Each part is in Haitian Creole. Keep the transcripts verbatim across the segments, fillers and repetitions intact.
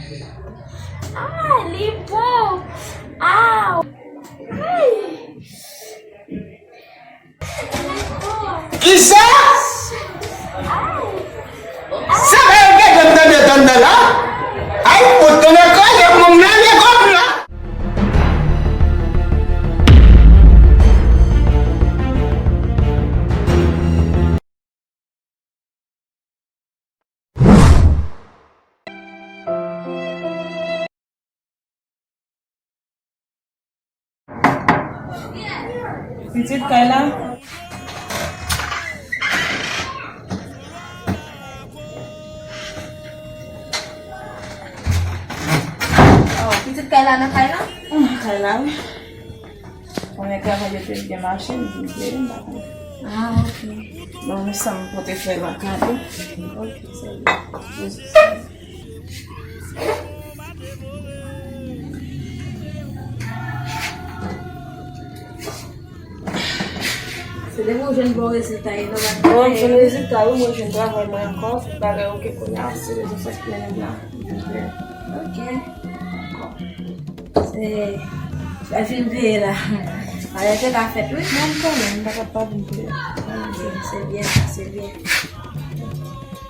Ah, li bon. Ah. Ay. Kisa? Sa ka yo gentan tande tann nan la? Ay, fout tonnè kraze m, nan le kòb la. Pitit kay la? Oh, pitit kay la nan kay la? Nan kay la, wi. Konnen travay yo te byen mache, m vin veye, m pa konn. Ah, ok. Bon, men sa m pote fè l an kado. Ok, se byen. Se depi w jwenn bon rezilta, e nòmal. Bon, m jwenn rezilta, wi, mwen jwenn travay mwen ankò, tout bagay oke kounye a, se rezon sa ki mennen m la. Ok. Se, sa fin veye la. Alè, se ka fèt, wi. Non, m konnen, m pa t ap pa vin pou yo. Se, se byen sa, se byen.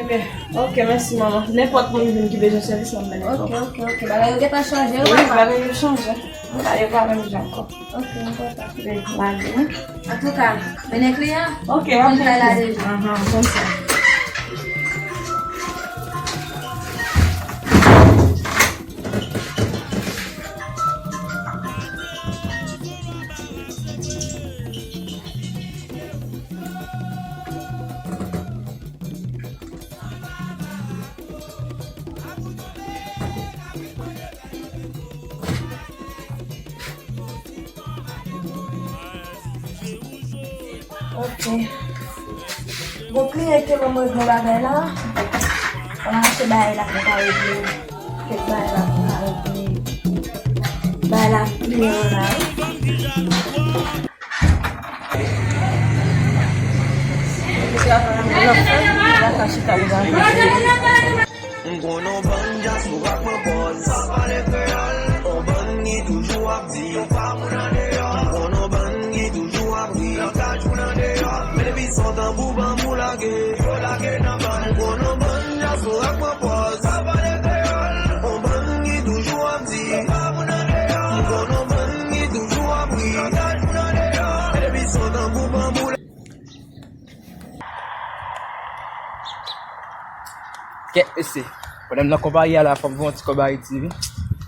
Ebyen, ok, mèsi, manman. Nenpòt moun vin ki bezwen sèvis, m ap mennen. Ok, ok, ok. Bagay yo gentan chanje, wi, papa. Bagay yo chanje. Bagay yo pa menm jan ankò. Ok, m kontan. Ebyen, m ale, wi. Antouka, mennen kliyan. Ok, m ap konn kay la deja. Ahan, m konn sa. Ok. Bon, kliyan ki te ban mwen bon bagay la. Mwen achte bagay la pou ka regle. Kèk bagay la pou ka regle. Bagay la kliyan an la, wi. Misye ap fè yon lòt fè, la ka chita pou bagay. M konnen yon bann dyaspora k pran pòz. Sa pale kreyòl. Yon bann ki toujou ap di yo pa moun andeyò. M konnen yon bann ki toujou ap ri nan kay moun andeyò. Men depi se yon tanbou banbou lage, yo lage nan bal. M konnen yon bann dyaspora k pran pòz. Sa pale kreyòl. Yon bann ki toujou ap di yo pa moun andeyò. M konnen yon bann ki toujou ap ri nan kay moun andeyò. Men depi se yon tanbou banbou Kèt mesye. Pandan m nan konpayi a la, fò m voye yon ti kòb Ayiti, wi.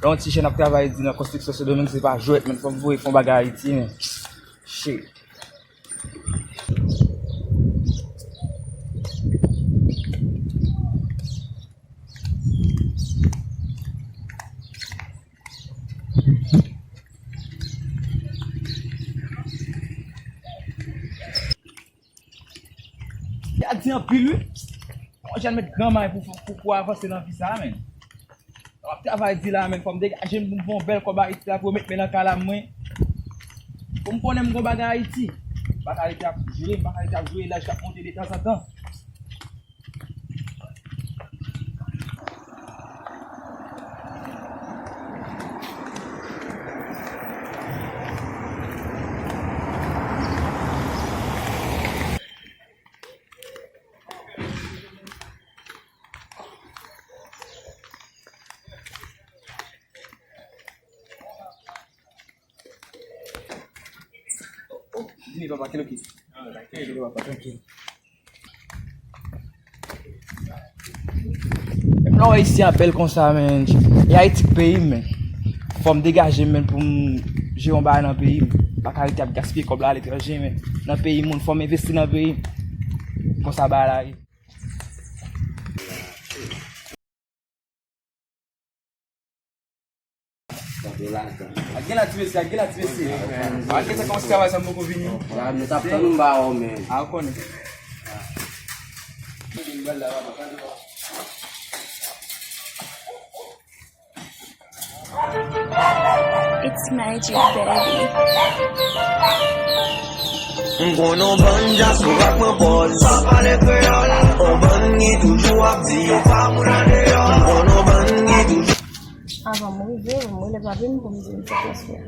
Lè yon ti jèn ap travay di nan konstriksyon Sendomeng, se pa jwèt, men fò m voye fè yon bagay Ayiti, men. Shit. Sa di anpil, wi. Yon jèn met gran may pou, pou, pou avanse nan vi sa a, men. W ap travay di la, men, fò m degaje m pou m fè yon bèl kòb Ayiti la pou yo met men nan kay la mwen. Pou m konnen m gon bagay Ayiti. M pa ka rete ap jwe, m pa ka rete ap jwe laj k ap monte detanzantan. Vini, papa, kilo kis? Kilo, papa, trankil. Menm lè w wè isi a bèl konsa, men, e Ayiti k peyi m, men. Fò m degaje m, men, pou m jere yon bagay nan peyi m. M pa ka rete ap gaspiye kòb la aletranje, men. Nan peyi moun, fò m envesti nan peyi m. Konsa bagay la ye. Ak gen la ti mesye, ak gen la ti mesye. Ak gen sa kòmanse travay sa m poko vini. Ya, nou t ap tann ou ba ou men. A, ou konnen. It's magic, baby. M konn yon bann dyaspora k pran pòz. Sa pale kreyòl. Yon bann ki toujou ap di yo pa moun andeyò. M konn yon bann ki toujou Avan m rive, m rele papi m pou m di l m fè transfè a.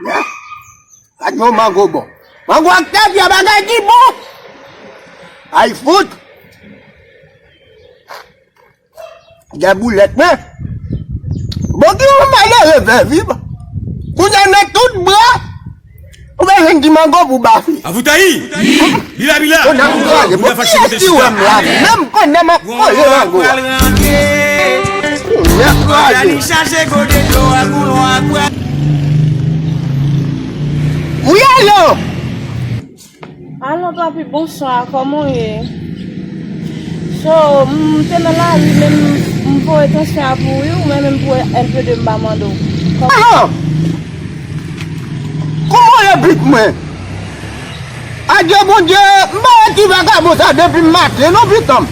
Ya. Gad yon mango bon. Mango ak tafya bagay ki bon. Ay fout. Gen boulèt men. Bon ki yon malere fè vib. Kounye a nan tout bra. Ou bezwen di mango pou bafe. Avoutayi! Bila bila! Kounye a m kraze. Bon kiyès ki wè m la? Menm konnen m ap voye mango a. Kounye a kraze. Wi alo! Alo papi, bonswa, kòman w ye? So, m te nan lari, men m, m voye transfè a pou ou, wi, ou menm menm pou L P de m pa mande w. Kòman? Kòman w ye, pit mwen? Adye Bondye, m pa wè ti vagabon sa depi maten, non, pitan m.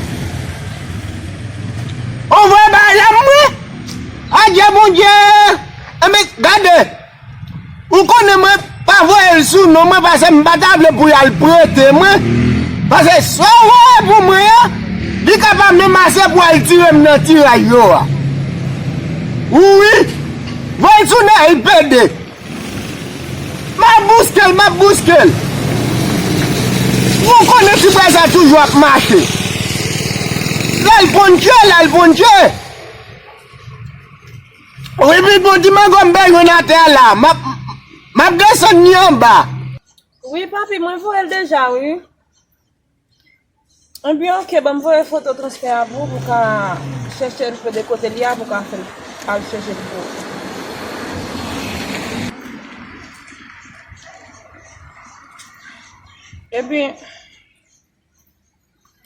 Ou voye bagay la pou mwen? Adye Bondye! Enben, gade! Ou konnen mwen pa voye l sou non mwen, paske m pa ta vle pou y al prete mwen. Paske sa w voye pou mwen an, li ka pa menm ase pou al tire m nan tiray yo a. Wi, voye l sou non L P de. M ap bouske l, m ap bouske l. Ou konnen ti bwè sa toujou ap mache. Lè l pontye, lè l pontye. Wi, pi bon, di mango m bezwen atè a la. M ap, m ap desann li anba. Wi, papi, mwen voye l deja, wi. Ebyen, oke, ban m voye foto transfè a pou ou, pou w ka chèche l, pou de kote li a, pou w ka fè l al chèche l pou ou. Ebyen,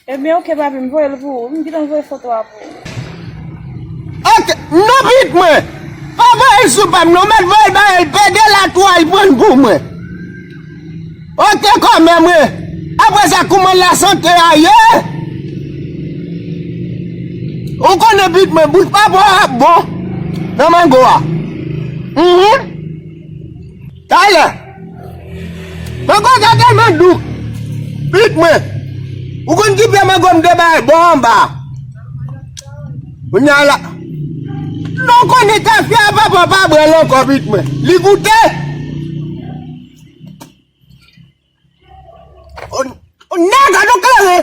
Ebyen, oke, papi, m voye l pou ou. M gentan voye foto a pou ou. Oke, non, pit mwen. Pa voye l sou pa m, non, mèt voye l ba L P de la tou al pran l pou mwen. Oke, kòmè mwen. Apre sa, kòman lasante a ye? Ou konnen pit mwen, bout pa bon ap bon nan mango a. Mhm. Talè. Mango sa tèlman dou. Pit mwen. Ou konn ki pye mango m te bay bò anba. Kounye a la. Non konnen tafya a papa pa bwè l ankò pit mwen. Li goute. O, o nèg a nou klere.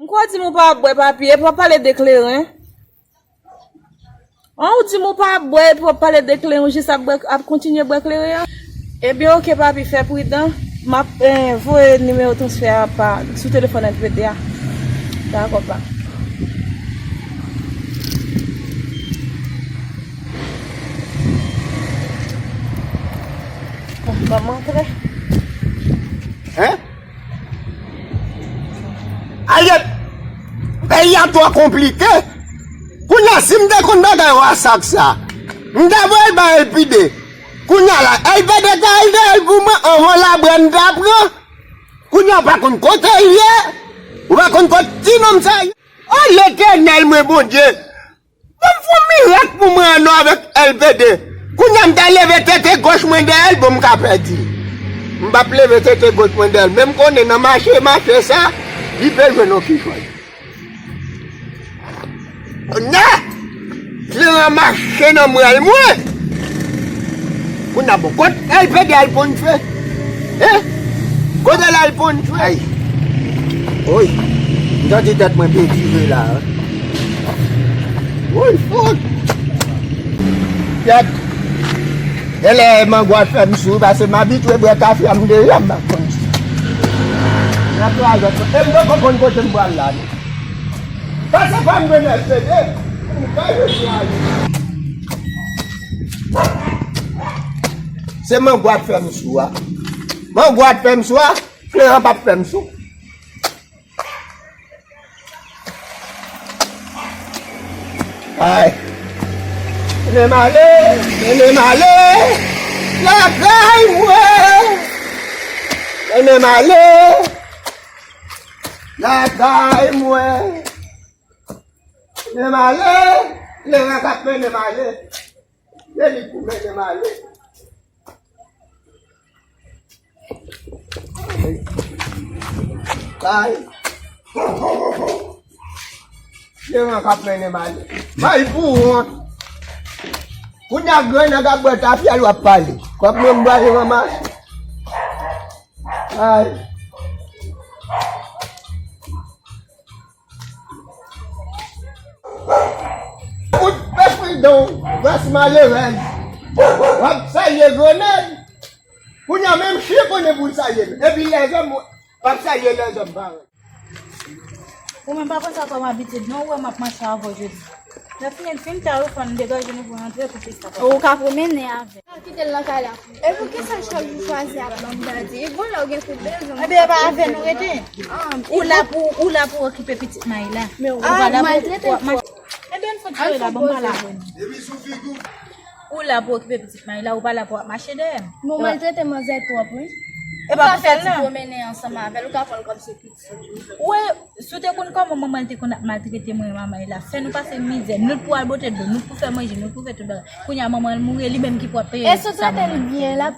M kwè w di m ou pa bwè papi, epi w ap pale de kleren. An, ou di m ou pa bwè, epi w ap pale de kleren, ou jis ap bwè, ap kontinye bwè kleren an. Ebyen, oke, papi, fè pridan. M ap, eh, voye nimewo transfè a pa, sou telefòn L P de a. Dakò, pa. Bon, ban m antre. Hein? Ayèt! Peyi a twò konplike. Kounye a, si m te konn bagay WhatsApp sa, m ta voye l ba L P de. Kounye a la, L P de ta al dèyè l pou mwen anvan labrè m ta pran. Kounye a, ou pa konn kote l ye. Ou pa konn kote ti nonm sa ye. O Letènèl mwen Bondye! Bon, fè yon mirak pou mwen an non avèk L P de. Kounye a m ta leve tete goch mwen dèyè l, bon, m ka pèdi. M p ap leve tete goch mwen dèyè l, men m konnen nan mache, mache sa, li pe jwenn yon kichòy. Kounye a, kleren an mache nan mwen l mwen. Kounye a bon, kot L P de al ponn fe? Hein? Kote l al ponn fe? Ay. Oy. M santi tèt mwen pe vire la, hein. Oy, fout. Kèt. Genlè mango a fè m sou, paske m abitye bwè kafe a, m deja m pa konn si. Nan twa zè, e m poko konn kote m pral la, non. Pase pa m jwenn L P de, m pa jwenn ale. Se mango a t fè m sou a. Mango a t fè m sou a, kleren p ap fè m sou. Ay. Mennen m ale, mennen m ale. Lakay mwen. Mennen m ale. Lakay mwen. Mennen m ale. Kleren k ap mennen m ale. Se li pou mennen m ale. Ay. Devan k ap mennen m ale. Ay, pou wont. Kounye a grann nan k ap bwè tafya l w ap pale. Kòb mwen m pral ranmase. Ay. Ou te pridan, rès malerèz. W ap salye gwo nèg. Kounye a menm chen konnen pou l salye l. Epi lèzòm, w ap salye lèzòm parèy. Ou menm pa konsa kòm abitid non, ou wè m ap mache avè w jodi. Lè fini n fin ta yo fò n degaje nou pou n antre pou festa pa. Ou ka pwomennen avè l. Kite l nan kay la. E poukisa chak jou chwazi ap ban m dadi? E bon lè w gen kout bezwen. Ebyen, e pa avè nou rete. Ou la pou, ou la pou okipe pitit may la. Ou pa la pou w ap mache. Ebyen, n fout chire la, ban m pale avè nou. Ou la pou okipe pitit may la, ou pa la pou w ap mache dèyè m. Men w maltrete manzè twòp, wi. E pa pou sèl la. Ou pwomennen ansanm avè l, ou ka pran l kòm se pitit. Ou wè, si w te konn kòman manman l te konn ap maltrete mwen e manman l la, fè nou pase mizè, nou t pou al pote dlo, nou t pou fè manje, nou t pou fè tout bagay. Kounye a manman l mouri, e li menm ki pou ap peye sa manman l. E si w trete l byen, l ap,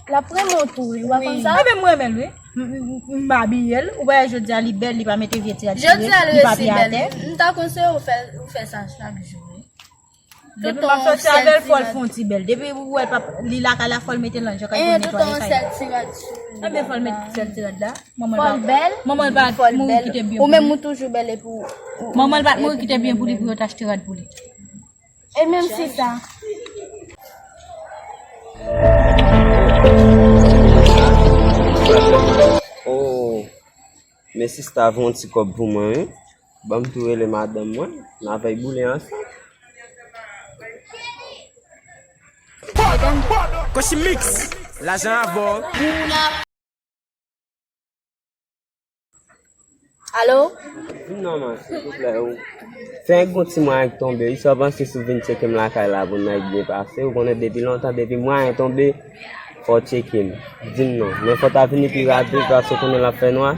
l ap renmen w tou, wi. Ou pa konn sa? Ebyen, m renmen l, wi. M, m, m, m abiye l, ou pa wè jodi a li bèl, li pa mete vye ti rad sou li, li pa piye atè. M ta konseye w fè, ou fè sa chak jou, wi. Depi m ap sòti avè l, fò l fè yon ti bèl. Depi ou wè l p ap, li lakay la, fò l mete lanj, kay pou netwaye kay la. Ebyen, fò l met sèl ti rad la. Manman l pa, manman l pa mouri kite byen pou li. Ou menm ou toujou bèl epi ou. Manman l pa t mouri kite byen pou li, pou yo t achte rad pou li. E menm si sa. Oh. Men sista voye yon ti kòb pou mwen, wi. Ban m tou rele madanm mwen, n a fè boule ansanm. Kochi Mix, lajan avè w. Alo? Vin non, man, silvouplè, ou. Fè yon ti mwayen tonbe, wi, sa w panse si w vin tcheke m lakay la pou n al byen pase, ou konnen depi lontan, depi mwayen tonbe, fò w tcheke m. Di m non. Men fò w ta vini pi rapid, paske w konnen l ap fè nwa.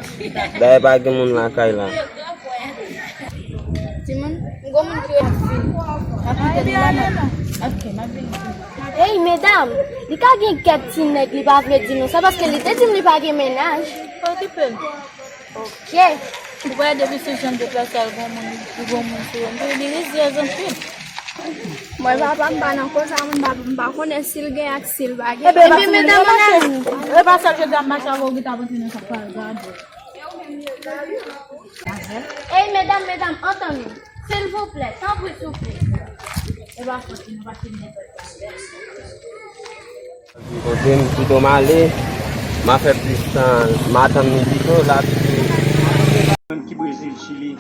Dayè pa gen moun lakay la. Timoun, m gon moun ki ap vini. M ap kite nou la, m ap, ok, m ap vini. Ey, medam, li ka gen kèk ti nèg li pa vle di nou sa, paske li te di m li pa gen mennaj. Pa okipe l. Ok. Ou wè depi se jan de plas sa, l gon moun, li gon moun sou yo. Li rizyèz anpil. Mwen papa m pa nan koze a, m pa, m pa konnen si l gen ak si l pa gen. Ebyen, medam, e pa sèl jodi a m mache avè w ki ta panse nan sa k pral gade. Ey, medam, medam, antann nou. Silvouplè, tanpri, souple. E pa fòt nou, pa fini. Kote m, pito m ale, m a fè plis tan, m a tann li pito, l ap. Moun ki Brezil, Chili,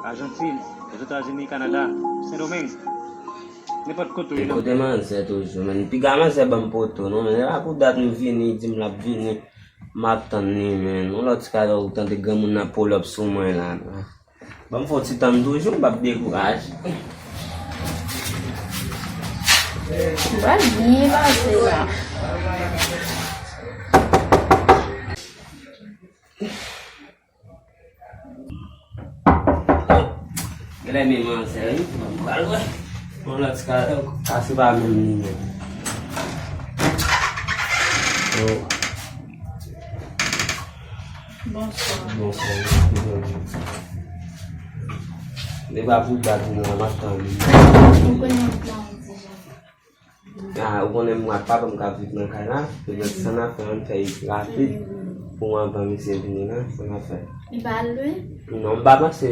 Ajantin, Lèzetazini, Kanada, Sendomeng, nenpòt kote w ye nan. Kote manzè toujou, men piga manzè ban m poto, non, men se pa pou dat nou vini, di m l ap vini, m ap tann li, men yon lòt ti kalè ou tande granmoun nan pull up sou mwen la. Ban m fè yon ti tann toujou, m p ap dekouraje. Pral byen pase la. Genlè men manzè wi, m pral wè. Yon lòt ti kalè, kase pa menm li menm. Oh. Bonswa. Bonswa, wi, wi, wi. Depi pou dat nou la, m ap tann li. Ou konnen plan deja. Ah, ou konnen mwen ak papa m k ap viv nan kay la, peryòd sa n ap fè, ann fè l rapid pou anvan misye vini la, sa n ap fè. Li pa al lwen? Non, m pa panse,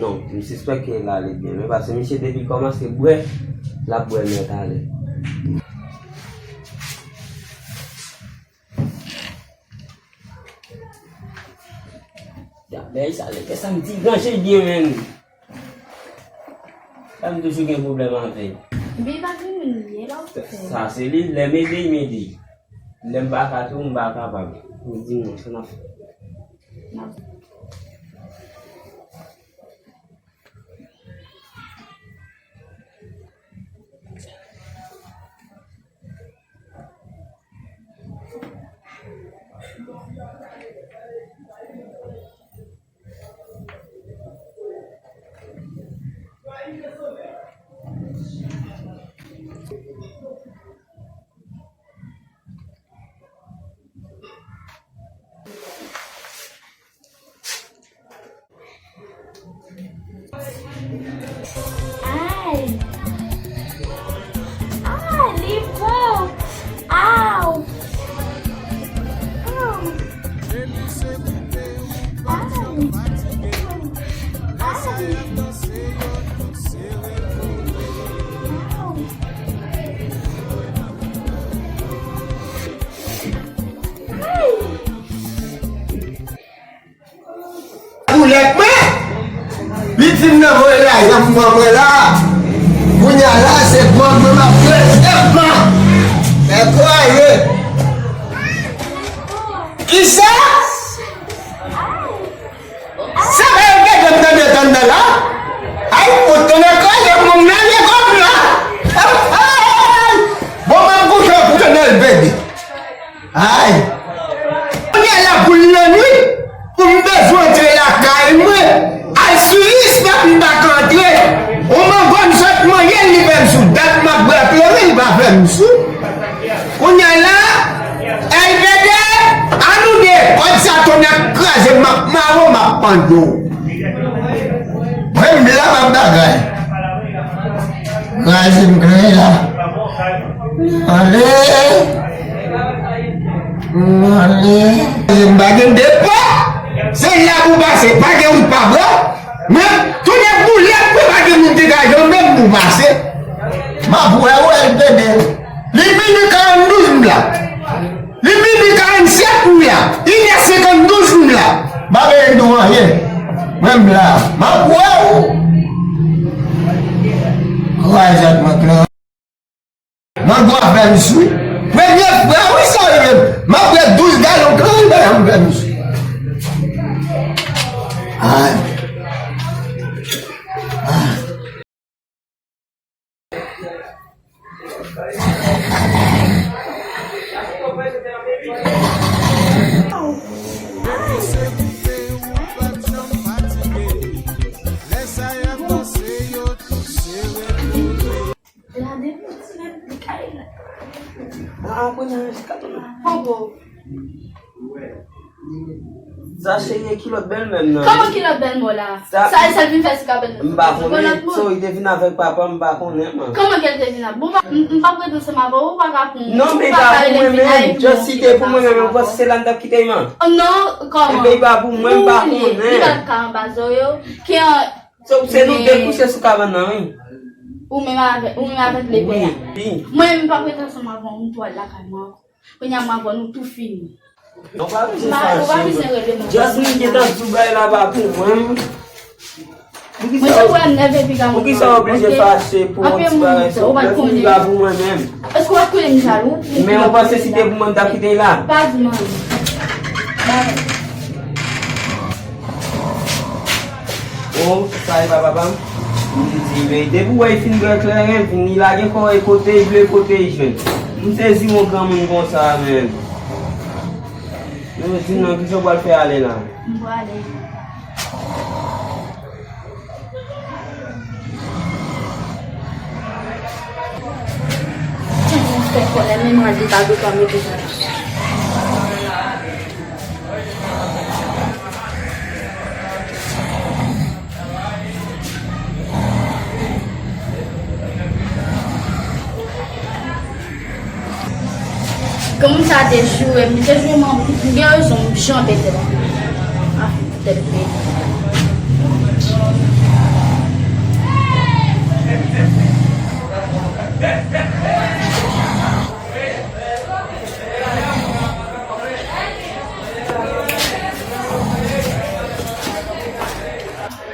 non, m sispèk ke l ale byen, men paske misye depi l kòmanse bwè, l ap bwè nèt ale. Dabèy sa, lè sa m diranje byen, menn. Sa m toujou gen pwoblèm avè l. Epi pa gen moun li ye la ou fè. Sa se li, lè m ede, m ede. Lè m pa ka tou, m pa kapab. M di non, sa n ap fè. Boulèt mwen. Li di m nan voye lajan pou mwen la. Kounye a la se gwòg mwen m ap bwè sèlman. Mèt kwaye. Kisa? Sa va yo gade m nan detann nan la? Ay, pou tonnè kraze moun nan ye kòm la. Ay, bon, mwen kouche pou tonnè l bebe. Ay. Kounye a la pou l lannwit, pou m bezwen antre lakay mwen, al sou lis la pou m pa ka antre. On mango m sot manyen, li fè m sou. Dat m ap bwè kleren, li pa fè m sou. Kounye a la, L B D, annou de, kòd sa tonnè kraze, m ap mare w, m ap pande w. Mwen m la, m ap bagay. Kraze m kleren la. Ale. Ale. M pa gen depo. Se la pou pase. Pa gen wout pa bò. Men, tounen boulèt pou pa gen moun ki ka janbe m pou pase. M ap wè ou L P D. Li mini karanndouz m la. Li mini karannsèt m la. Inè senkanndouz m la. M pa bezwen di w anyen. Mwen m la. M ap wè ou. Kouraj ak mwen, Claude. Mango a fè m sou. Premye fwa, wi, sa rive m. M ap bwè douz galon kleren, bagay m fè m sou. Ay. Ay. Gade pou ti nèg li kay la. Ah, kounye a, jis ka tounen. Poko. Sa cheri, e kilòt bèlmè m nan? Kòman kilòt bèlmè w la? Sa, sa e sèl vin fè sou kabann nan. M pa konnen. Kilòt moun. So, li te vin avèk papa m, m pa konnen, man. Kòman ke l te vin avèk? Bon, m, m p ap ret ansanm avè w, ou pa ka pou mwen. Non, men pa pou mwen menm. Just si te pou mwen menm, ou panse se la m t ap kite, man? Non, kòman? Ebyen, pa pou mwen, m pa konnen. Li pa t ka anba zò yo. Ki an, So, se nou de kouche sou kabann nan, wi. Ou menm avè, ou menm avèk lepè a. Wi, wi. Mwen, m p ap ret ansanm avè w, m tou al lakay mwen ankò. Kounye a, mwen avè w, nou tou fini. Non, pa bezwen fache, man. Just mwen gentan di w bagay la pa pou mwen. Mwen se pou ènève piga mwen. Poukisa w oblije fache pou yon ti bagay sa? Ou pa konnen. Li pa pou mwen menm. Èske w pa konnen m jalou? Men ou panse si te pou mwen, m t ap kite l la? Pa di m anyen. O, sa e pa papa m? M di, men depi w wè l fin bwè kleren, l fin, li lage kò l kote l vle, kote l jwenn. M sezi yon granmoun konsa, men. Men di m non, kisa w pral fè ale la? M prale. Tèt mwen fè kòlè, men mwen al degaje pa mete sou bouch. Kòman sa te joure m, li te joure m anpil, m gen rezon, m janbe tèt mwen. Ah, tèt mwen.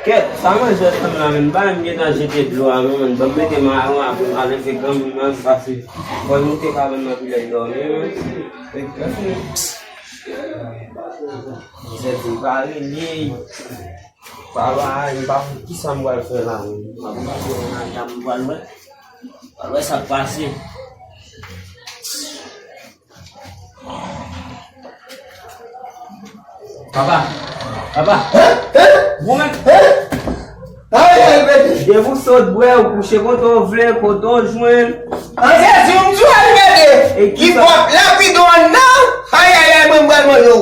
Kèt, sa manzè fè m la menm, m pa menm gentan jete dlo a non, menm ban m mete mayon apre m al leve granmoun nan, m pase. Fò l moute kabann nan pou l al dòmi, wi. Mizè di pa rele. Pa ba, m pa konn kisa m pral fè la, wi. M ap pase nan kay la, m pral wè. Pral wè sa k pase. Papa, papa. Hein? Hein? Ou menm? Hein? Ay, ay, bebe. Depi w sot bwè, ou kouche kote w vle, kote w jwenn. An Jezi, m di w, al gade. E ki sa? Li pwòp, lapidon an nan. Ay, ay, ay, mwen, mwen, mwen, yo.